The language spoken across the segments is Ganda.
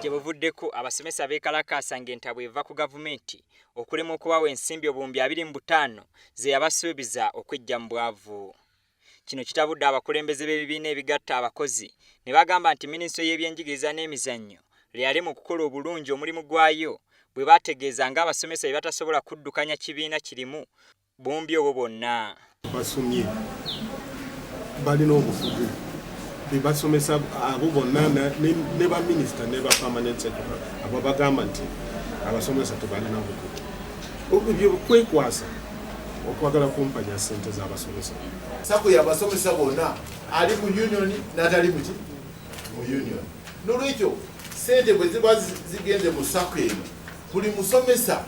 Gye buvuddeko, abasomesa beekalakaasa ng'entabwe eva ku gavumenti okulema okubawa ensimbi 25,000 ze yabasuubiza okweggya mu bwavu. Kino kitabudde abakulembeze b'ebibiina ebigatta abakozi ne bagamba nti minisitule y'ebyenjigiriza n'emizannyo leyalema okukola obulungi omulimu gwayo bwe baategeeza ng'abasomesa bye batasobola kuddukanya kibiina kirimu buwumbi obwo bwonna. Basomye, balina obukugu, bebasomesa abo bonna ne baminisita ne ba permanent secretary abo bagamba nti abasomesa tebalina bukugu, ebyo kwekwasa okwagala kumpanya sente z'abasomesa. SACCO yabasomesa bonna, ali mu union n'atali muki mu union. Nolwekyo sente bwe ziba zigenze mu SACCO eno, buli musomesa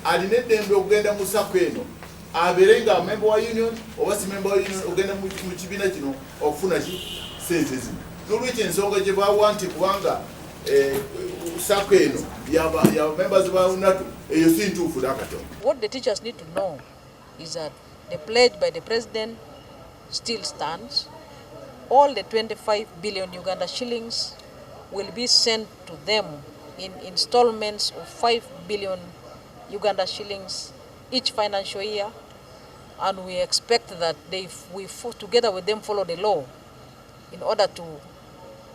alina eddembe okugenda mu SACCO eno, abeere nga member wa union oba si member wa union, ogenda mu kibiina kino okufuna ki sente zino. Nolwekyo ensonga gye bawa nti kubanga SACCO eno ya members ba UNATU, eyo si ntuufu nakatono. What the teachers need to know is that the pledge by the president still stands. All the 25 billion Uganda shillings will be sent to them in installments of 5 billion Uganda shillings each financial year, and we expect that we together with them follow the law in order to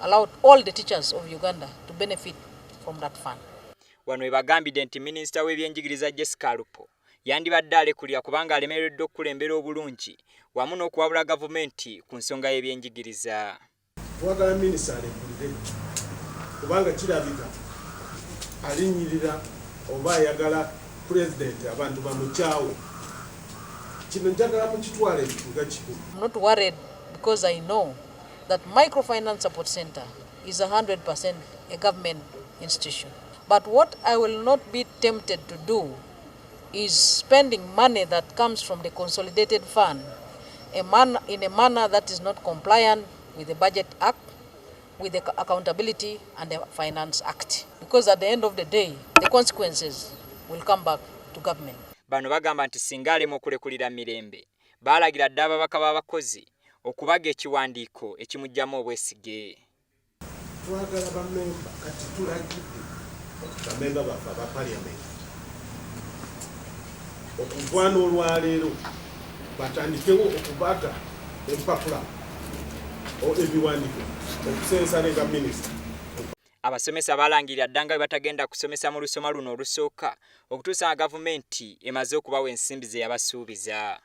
allow all the teachers of Uganda to benefit from that fund. Wano webagambidde nti minisita w'ebyenjigiriza Jessica Alupo yandibadde alekulira kubanga alemereddwa okukulembera obulungi wamu n'okuwabula gavumenti ku nsonga y'ebyenjigiriza. Twagala minisita alekulire kubanga kirabika alinnyirira oba ayagala pulezidenti abantu bamukyawe. Kino njagala mukitwale nga kikulu. I'm not worried because I know that Microfinance Support Center is 100% a government institution. But what I will not be tempted to do is spending money that comes from the consolidated fund in a manner that is not compliant with the Budget Act, with the Accountability and the Finance Act. Because at the end of the day, the consequences will come back to government. Bano bagamba nti singa alema okulekulira Mirembe, baalagira dda ababaka b'abakozi okubaga ekiwandiiko ekimuggyamu obwesige. Twagala bamemba, kati tulagidde bamemba baffe aba parliament okuva n'olwaleero batandikewo okubaga empapula, ebiwandiiko okusensalenga minisita. Abasomesa balangirira dda nga bwe batagenda kusomesa mu lusoma luno olusooka okutuusa nga gavumenti emaze okubawa ensimbi ze yabasuubiza.